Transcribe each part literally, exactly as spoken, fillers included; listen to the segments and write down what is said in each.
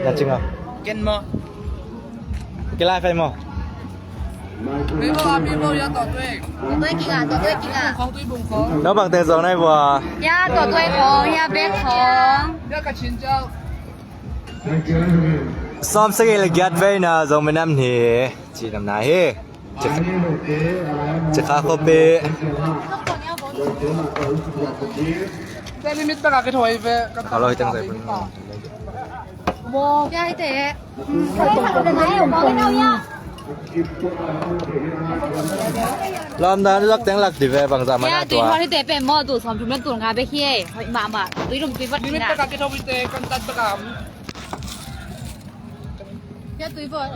Na cing aw. Ken maw? Kilai fai maw? Tawh tui king a, tawh tui king a. Naupang teng zong nai vua. Ya, tawh tui khong, ya, bek khong. Sawm sagih le giat veina zong minam ni. Ci nam na hi. Cikha khuapi. Limit bek a kithawi ve. Ka lo hi teng zai pun. Ya hi te. Lamdang lak teng lak di ve bangzah mana tua. Tui hot hi te pen maw, tu sawm thum le tu nga bek hi ei. Hoih mahmah. Tui lum tui vat. Limit bek a kithawi te kan tat bek a. Pia tui vawt.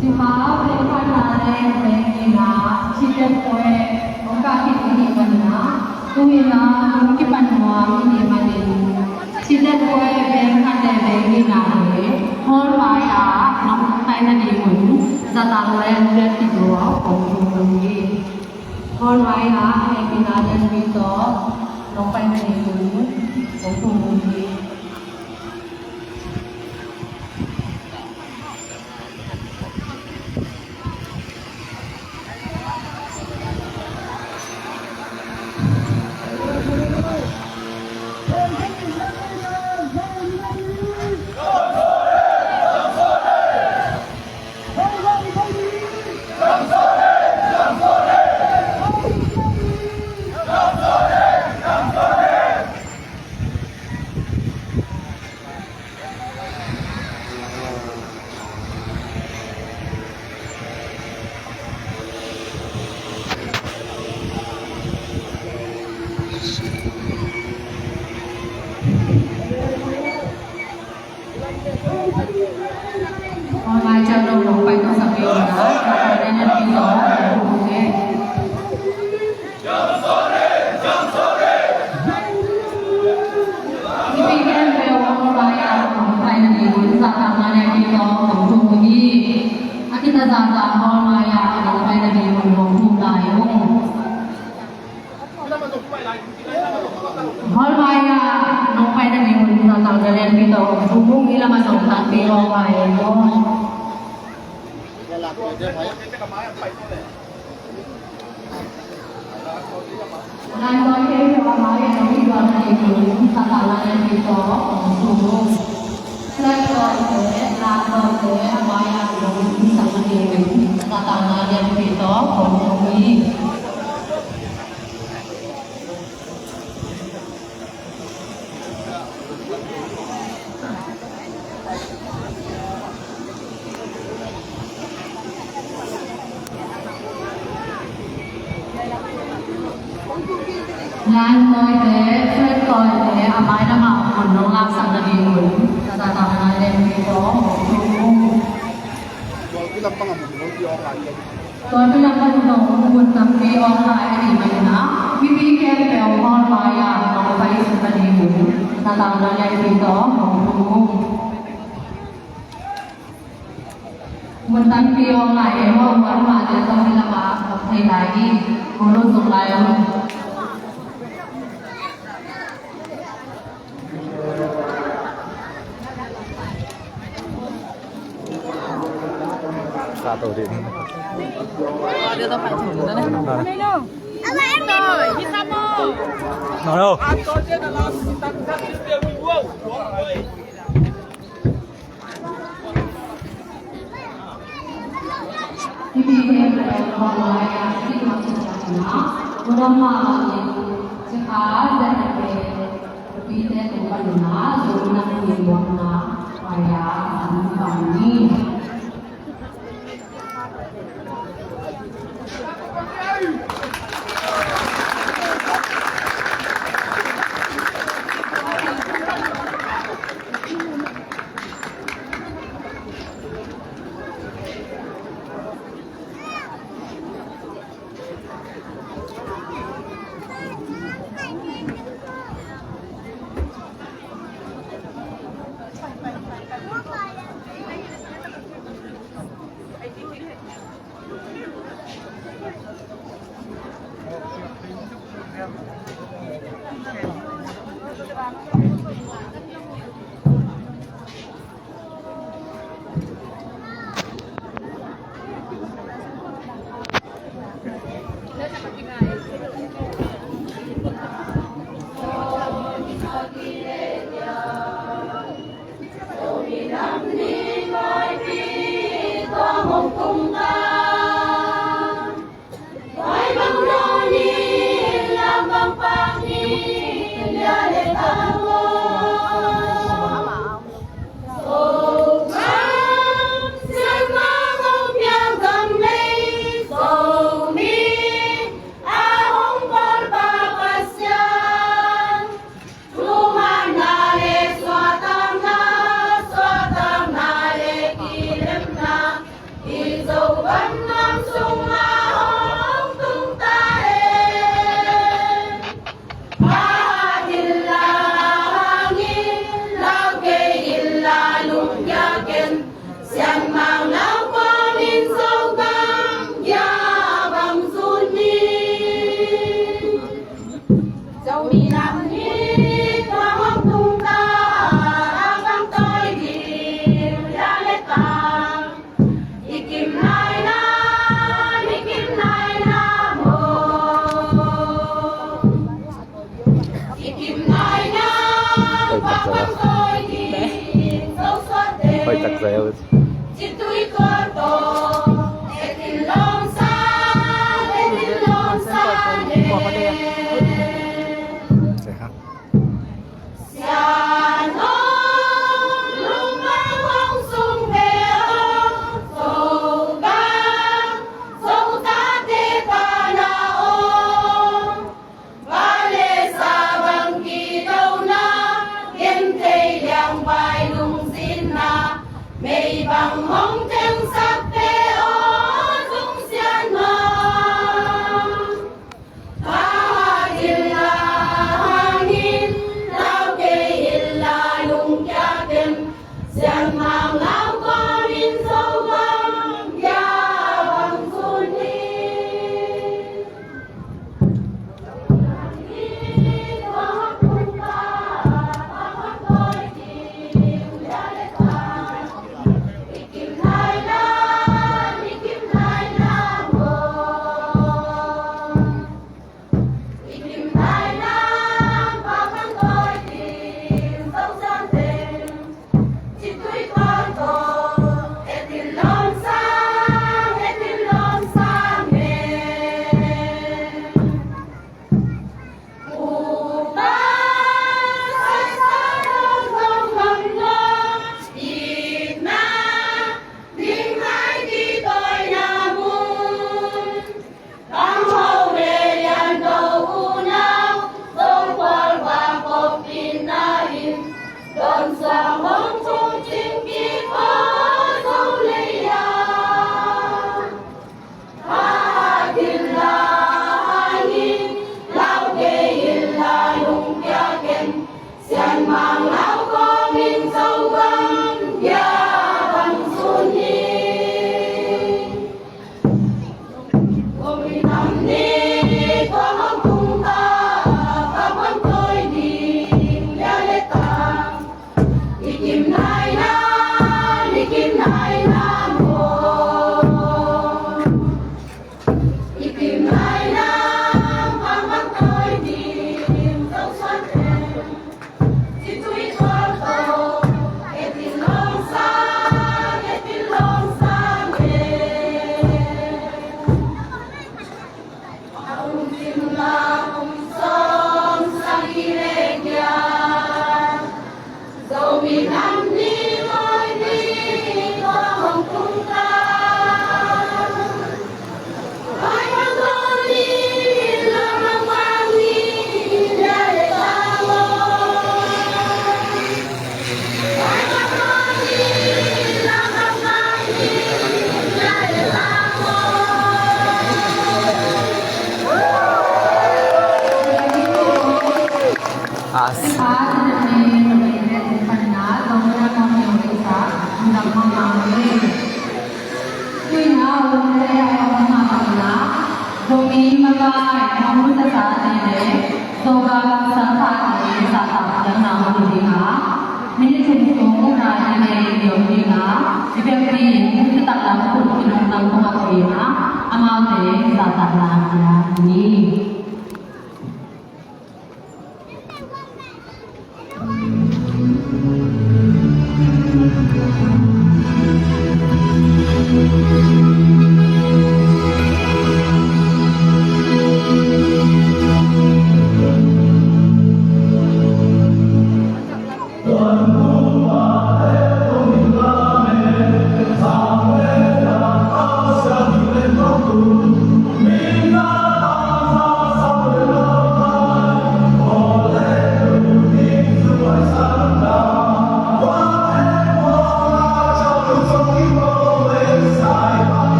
Cima, pengpana le pengina, cite poe, ongka kit ini panina. Tuni-in ah hun kipan nuam i hih manin, Chin Late Buai beng khat le beng nihna le hall vai-ah nong pai nadingun zatang lianpi tawh kong thum hi. Hall vai-ah hehpihna lianpi tawh nong pai nadingun kong thum hi. Hall vai ciang dong dong pai to sa peuh na, ka pai na na pi to, okay. Mipi khempeuh hall vai-ah hong pai nadingun zatang lianpi tawh kong thum hi. A kitazaza hall vai-ah hong pai nadingun kong thum lai ung. Hall vai-ah nong pai nadingun zatang lianpi tawh kong thum ung. I lamah zong tangpi hong pai ung. Laitawi khempeuh a mai-ah nong kituak nadingun zatang lianpi tawh kong thum ung. Flag tawite, lam tawite a mai-ah nong kituak nadingun zatang lianpi tawh kong thum hi. Lam tawite, flag tawite a mai lamah hun nong laksak nadingun zatang lianpi tawh kong thum ung. Tua tui lam pan zong mun tampi awng lai a hih manin ah, mipi khempeuh hall vai-ah nong pai suk nadingun zatang lianpi tawh kong thum ung. Mun tampi awng lai e maw, muan mah leh tua tui lamah kong thei lai hi. Kong lut suk lai ung. Sa to ding. No, no. Citui kor tawh, etin lawm sang, etin lawm sang e. Sian aw, lungdam hong sung ve aw, Zogam, Zotate pana aw. Van le sa bang kidona, genthei liangvai lungzinna, mei bang hong thengsak pe aw, Zung Sian Mang. Thahat inla hang in, lau kei inla lungkia ken, Sian Mang lau kawmin Zogam bia bang sun hi. Bang hau le lian do unau, Zogam va kop in na in, don suang hong tung cing kik aw Zo lei a. Thahat inla hang in, lau kei inla lungkia ken, Sian Mang lau kawmin Zogam bia bang sun hi. As. Zomi makai, mangmusa sate le Zogam sangkhate zahtak piakna hong hi ding a, minute thum sung rai ding le i om ding a, i biakpi in taktak lam khut i lungtang tungah koih in a, amaute zahtakna pia ni.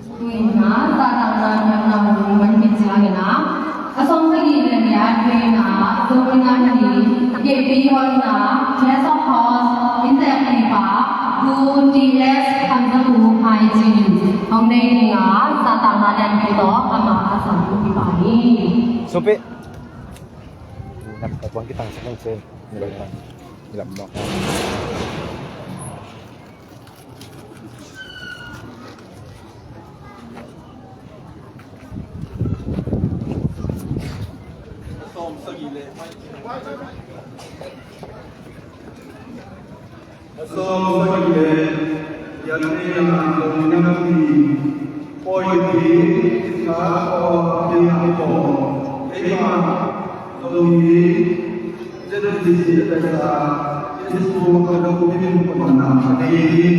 Tu-in ah, zahtakna piakna hun man khit ciangin ah, a sawmsagih le giat, tu-in ah, Zomi Nam Ni, K P Hall in ah, Guest of Honour, inntek pipa, Pu T S Khamzaku Haicin in hong nei ding a, zahtakna lianpi tawh amah a sam kipan hi. Sumpi. Nak, nak buang kita, sa nang sen. Ni lam mawk. A sawm sagih le giat, Zomi Nam Ni pawipi tha aw kei a pawng, keimah Zomi Z B C a taisa, Isbung a lo pin pawtna a nei hi.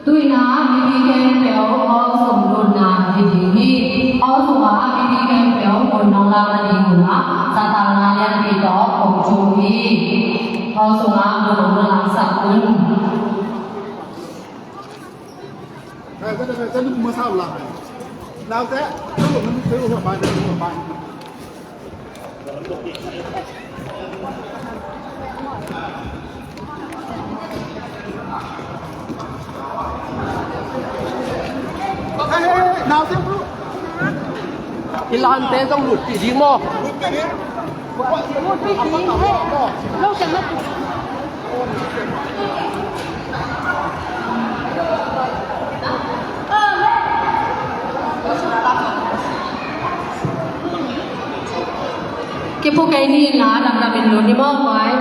Tu-in ah mipi khempeuh hall sung lutna hi ding hi. Hall sungah mipi khempeuh mun hong lakna ding un ah, zahtakna lianpi tawh kong thum hi. Hall sungah mun hong laksak un. Hi, hi, hi, nau te bro. I lante zong lutpih ding maw? Lutpih ding he. Lo siang na. Kipu kei ni la, damdam in lut ni maw, guai.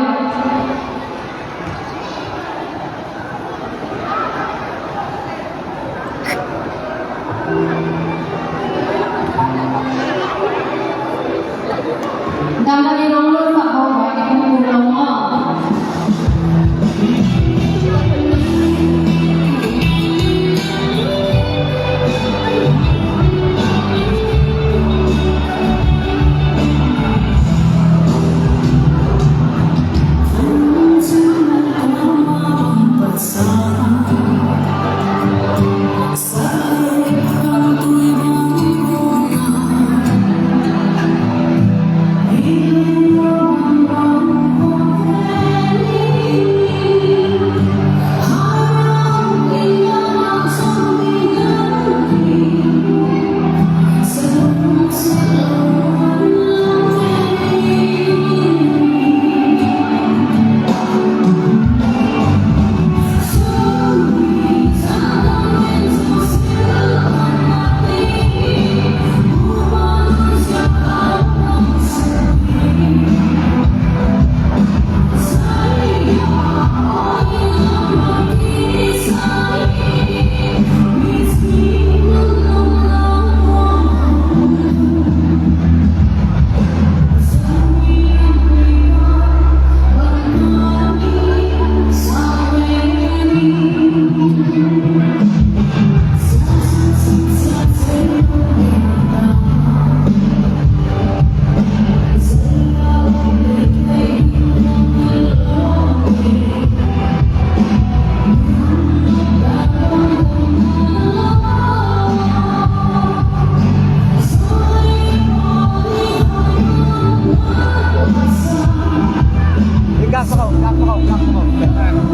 Gap ako, gap ako, gap ako.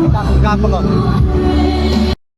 Gap, gap ako.